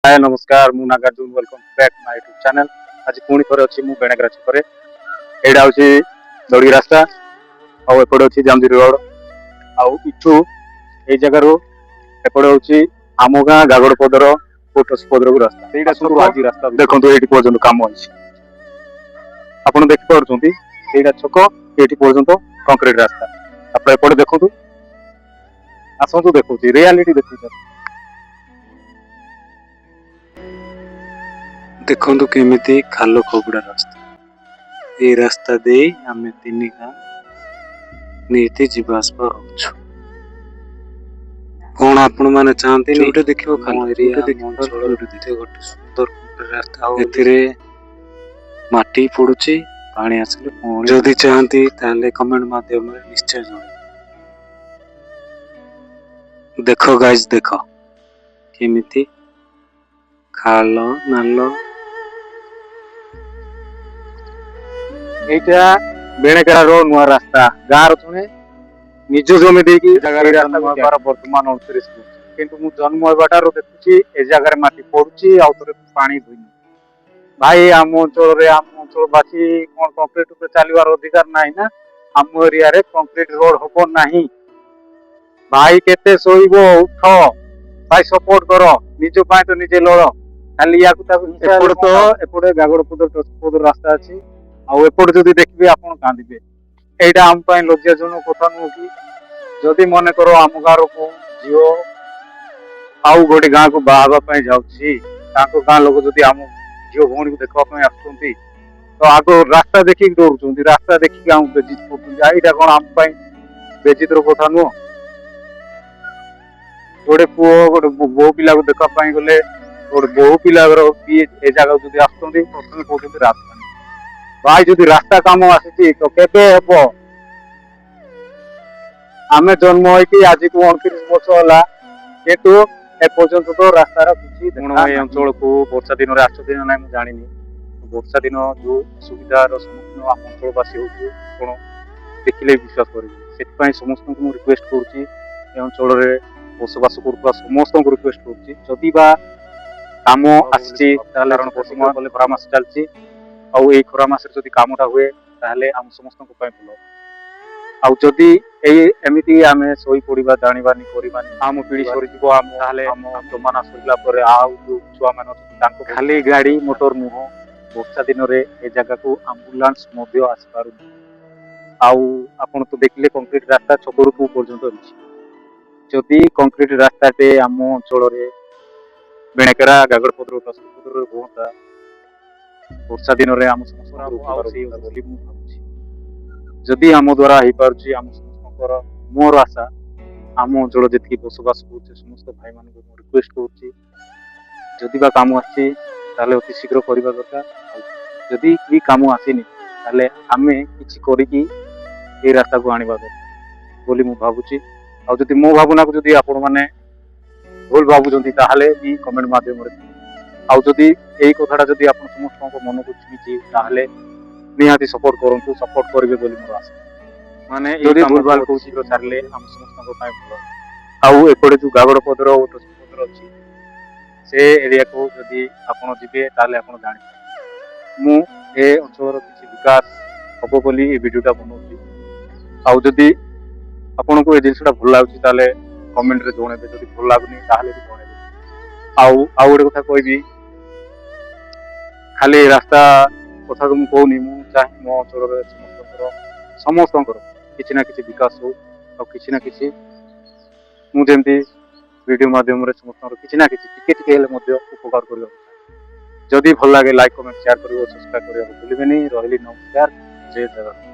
ହାଏ, ନମସ୍କାର, ମୁଁ Nagarjuna. Welcome back my YouTube channel. ଆଜି ପୁଣି ଥରେ ଅଛି ମୁଁ ବେଣେଗରା ଛକରେ। ଏଇଟା ହଉଛି ଦଡ଼ି ରାସ୍ତା ଆଉ ଏପଟେ ଅଛି ଜାମଜିରି ରୋଡ। ଆଉ ଇଠୁ ଏଇ ଜାଗାରୁ ଏପଟେ ହଉଛି ଆମ ଗାଁ ଗାଗଡପଦର ପଦରକୁ ରାସ୍ତା। ସେଇଟା ଆସନ୍ତୁ। ଛକ। ଆଜି ରାସ୍ତା ଦେଖନ୍ତୁ, ଏଇଠି ପର୍ଯ୍ୟନ୍ତ କାମ ହେଇଛି। ଆପଣ ଦେଖିପାରୁଛନ୍ତି, ଏଇଟା ଛକ, ଏଇଠି ପର୍ଯ୍ୟନ୍ତ କଂକ୍ରିଟ ରାସ୍ତା। ଆପଣ ଏପଟେ ଦେଖନ୍ତୁ, ଆସନ୍ତୁ, ଦେଖୁଛି, ରିଆଲିଟି ଦେଖୁଛି। ଦେଖନ୍ତୁ କେମିତି ଖାଲ ଖବଡ଼ା ରାସ୍ତା। ଏଇ ରାସ୍ତା ଦେଇ ଆମେ ତିନି ଗାଁ ନିତି ଯିବା ଆସିବା ହଉଛୁ। କଣ ଆପଣ ମାନେ ଚାହାନ୍ତି? ଯୋଉଠି ଦେଖିବ ଆମ ଖାଲ, ଏରିଆ, ଯୋଉଠି ଆମ ଦେଖିବ ଖାଲ, ଅଞ୍ଚଳରେ ଯୋଉଠି ମଧ୍ୟ ଗୋଟେ ସୁନ୍ଦର ରାସ୍ତା। ଆଉ ଏଥିରେ ମାଟି ପଡୁଛି, ପାଣି ଆସିଲେ ପୁଣି। ଯଦି ଚାହାନ୍ତି, ତାହେଲେ କମେଣ୍ଟ ମାଧ୍ୟମରେ ନିଶ୍ଚୟ ଜଣାଇବେ। ଦେଖ ଗାଇଜ, ଦେଖ କେମିତି ଖାଲ ନାଲ। ଏଇଟା ବେଣେକେରାର ନୂଆ ରାସ୍ତା। ଗାଁର ଜଣେ ନିଜ ଜମି ଦେଇକି ଜାଗାରେ ଏଇ ରାସ୍ତାକୁ ଜନ୍ମ ହେବାର ବର୍ତ୍ତମାନ 29 ବର୍ଷ, କିନ୍ତୁ ମୁଁ ଜନ୍ମ ହେବାଠାରୁ ଦେଖୁଛି ଏ ଜାଗାରେ ମାଟି ପଡୁଛି ଆଉ ଥରେ ପାଣି ଧୋଇନି। ଭାଇ, ଆମ ଅଞ୍ଚଳରେ, ଆମ ଅଞ୍ଚଳବାସୀ କଣ କଂକ୍ରିଟ ଉପରେ ଚାଲିବାର ଅଧିକାର ନାହିଁ ନା? ଆମ ଏରିଆରେ କଂକ୍ରିଟ ରୋଡ ହବ ନାହିଁ? ଭାଇ, କେତେ ଶୋଇବ? ଉଠ ଭାଇ, ସପୋର୍ଟ କର। ନିଜ ପାଇଁ ତ ନିଜେ ଲଢ। ଖାଲି ୟାକୁ ତାକୁ ହିଂସା ହେଲେ ଏପଟେ ତ କଣ ହବ? ଏପଟେ ଗାଗଡପଦର ଟସପଦର ରାସ୍ତା ଅଛି। ଆଉ ଏପଟେ ଯଦି ଦେଖିବେ, ଆପଣ କାନ୍ଦିବେ। ଏଇଟା ଆମ ପାଇଁ ଲଜ୍ଜାଜନକ କଥା ନୁହଁ କି? ଯଦି ମନେକର ଆମ ଗାଁର କୋଉ ଝିଅ ଆଉ ଗୋଟେ ଗାଁକୁ ବାହା ହେବା ପାଇଁ ଯାଉଛି, ତାଙ୍କ ଗାଁ ଲୋକ ଯଦି ଆମ ଝିଅ ଭଉଣୀକୁ ଦେଖିବା ପାଇଁ ଆସୁଛନ୍ତି, ତ ଆଗ ରାସ୍ତା ଦେଖିକି ଡରୁଛନ୍ତି, ରାସ୍ତା ଦେଖିକି ଆମକୁ ବେଜିତ କରୁଛନ୍ତି। ଆଉ ଏଇଟା କଣ ଆମ ପାଇଁ ବେଜିତର କଥା ନୁହଁ? ଗୋଟେ ପୁଅ ଗୋଟେ ବୋହୂ ପିଲାକୁ ଦେଖିବା ପାଇଁ ଗଲେ, ଗୋଟେ ବୋହୂ ପିଲାର ବି ଏ ଜାଗାକୁ ଯଦି ଆସୁଛନ୍ତି, ପ୍ରଥମେ କହୁଛନ୍ତି ରାସ୍ତା ନାହିଁ। ଭାଇ, ଯଦି ରାସ୍ତା କାମ ଆସିଛି ତ କେବେ ହେବ? ଆମେ ଜନ୍ମ ହେଇକି ଆଜିକୁ 29 ବର୍ଷ ହେଲା, କିନ୍ତୁ ଏପର୍ଯ୍ୟନ୍ତ ତ ରାସ୍ତାର କିଛି କଣ ଦେଖା ଏଇ ନାହିଁ। ଅଞ୍ଚଳକୁ ବର୍ଷା ଦିନରେ ଆସୁଛନ୍ତି ନା ନାହିଁ ମୁଁ ଜାଣିନି। ବର୍ଷା ଦିନ ଯୋଉ ଅସୁବିଧାର ସମ୍ମୁଖୀନ ଆମ ଅଞ୍ଚଳବାସୀ ହଉଛୁ, ଆପଣ ଦେଖିଲେ ବିଶ୍ୱାସ କରିବେ। ସେଥିପାଇଁ ସମସ୍ତଙ୍କୁ ମୁଁ ରିକ୍ୱେଷ୍ଟ କରୁଛି, ଏ ଅଞ୍ଚଳରେ ବସବାସ କରୁଥିବା ସମସ୍ତଙ୍କୁ ରିକ୍ୱେଷ୍ଟ କରୁଛି, ଯଦି ବା କାମ ଆସିଛି ତାହେଲେ, କାରଣ ବର୍ତ୍ତମାନ ଗଲେ ଖରା ମାସ ଚାଲିଛି, ଆଉ ଏଇ ଖରା ମାସରେ ଯଦି କାମଟା ହୁଏ, ତାହେଲେ ଆମ ସମସ୍ତଙ୍କ ପାଇଁ ଭଲ। ଆଉ ଯଦି ଏଇ ଏମିତି ଆମେ ଶୋଇ ପଡିବା, ଜାଣିବାନି, କରିବାନି, ଆମ ପିଢି ସରିଯିବ। ଆମ ତାହେଲେ ଆମ ଜମାନା ସରିଲା ପରେ ଆଉ ଯୋଉ ଛୁଆମାନେ ଅଛନ୍ତି ତାଙ୍କ ଖାଲି ଗାଡି ମଟର ନୁହଁ, ବର୍ଷା ଦିନରେ ଏ ଜାଗାକୁ ଆମ୍ବୁଲାନ୍ସ ମଧ୍ୟ ଆସିପାରୁନି। ଆଉ ଆପଣ ତ ଦେଖିଲେ, କଂକ୍ରିଟ ରାସ୍ତା ଛକରୁ କୋଉ ପର୍ଯ୍ୟନ୍ତ ଅଛି। ଯଦି କଂକ୍ରିଟ ରାସ୍ତାଟେ ଆମ ଅଞ୍ଚଳରେ ବେଣେକେରା, ଗାଗରପଦର, ଟସପଦରରେ ହୁଅନ୍ତା, ବର୍ଷା ଦିନରେ ଆମ ସମସ୍ତଙ୍କର ଉପକାର ହୁଅନ୍ତା ବୋଲି ମୁଁ ଭାବୁଛି। ଯଦି ଆମ ଦ୍ୱାରା ହେଇପାରୁଛି, ଆମ ସମସ୍ତଙ୍କର, ମୋର ଆଶା, ଆମ ଅଞ୍ଚଳ ଯେତିକି ବସବାସ କରୁছে ସମସ୍ତ ଭାଇମାନଙ୍କୁ ମୁଁ ରିକ୍ୱେଷ୍ଟ କରୁଛି, ଯଦି ବା କାମ ଆସିଛି ତାହେଲେ ଅତି ଶୀଘ୍ର କରିବା ଦରକାର। ଆଉ ଯଦି ବି କାମ ଆସିନି, ତାହେଲେ ଆମେ କିଛି କରିକି ଏଇ ରାସ୍ତାକୁ ଆଣିବା ଦରକାର ବୋଲି ମୁଁ ଭାବୁଛି। ଆଉ ଯଦି ମୋ ଭାବନାକୁ ଯଦି ଆପଣମାନେ ଭୁଲ ଭାବୁଛନ୍ତି, ତାହେଲେ ବି କମେଣ୍ଟ ମାଧ୍ୟମରେ। ଆଉ ଯଦି ଏଇ କଥାଟା ଯଦି ଆପଣ ସମସ୍ତଙ୍କ ମନକୁ ଛୁଇଁଛି, ତାହେଲେ ନିହାତି ସପୋର୍ଟ କରନ୍ତୁ, ସପୋର୍ଟ କରିବେ ବୋଲି ମୋର ଆଶା। ମାନେ ଏଇ ଯଦି କାମକୁ ଭୁଲ ଭାଲ ଅତି କହୁଛି, ଶୀଘ୍ର ସାରିଲେ ଆମ ସମସ୍ତଙ୍କ ପାଇଁ ଭଲ। ଆଉ ଏପଟେ ଯୋଉ ଗାଗଡ଼ ପଦର ଓ ପଦର ଅଛି, ସେ ଏରିଆକୁ ଯଦି ଆପଣ ଯିବେ, ତାହେଲେ ଆପଣ ଜାଣିପାରିବେ। ମୁଁ ଏ ଅଞ୍ଚଳର କିଛି ବିକାଶ ହବ ବୋଲି ଏ ଭିଡ଼ିଓଟା ବନଉଛି। ଆଉ ଯଦି ଆପଣଙ୍କୁ ଏ ଜିନିଷଟା ଭଲ ଲାଗୁଛି, ତାହେଲେ କମେଣ୍ଟରେ ଜଣେଇବେ। ଯଦି ଭଲ ଲାଗୁନି, ତାହେଲେ ବି ଜଣେଇବେ। ଆଉ ଆଉ ଗୋଟେ କଥା କହିବି, ଖାଲି ରାସ୍ତା କଥା ତ ମୁଁ କହୁନି। ମୁଁ ଚାହେଁ ମୋ ଅଞ୍ଚଳରେ ସମସ୍ତଙ୍କର ସମସ୍ତଙ୍କର କିଛି ନା କିଛି ବିକାଶ ହଉ। ଆଉ କିଛି ନା କିଛି ମୁଁ ଯେମିତି ଭିଡ଼ିଓ ମାଧ୍ୟମରେ ସମସ୍ତଙ୍କର କିଛି ନା କିଛି ଟିକେ ଟିକେ ହେଲେ ମଧ୍ୟ ଉପକାର କରିବାକୁ ଚାହେଁ। ଯଦି ଭଲ ଲାଗେ, ଲାଇକ୍, କମେଣ୍ଟ, ସେୟାର କରିବ, ସବସ୍କ୍ରାଇବ କରିବାକୁ ଭୁଲିବେନି। ରହିଲି, ନମସ୍କାର, ଜୟ ଜଗନ୍ନାଥ।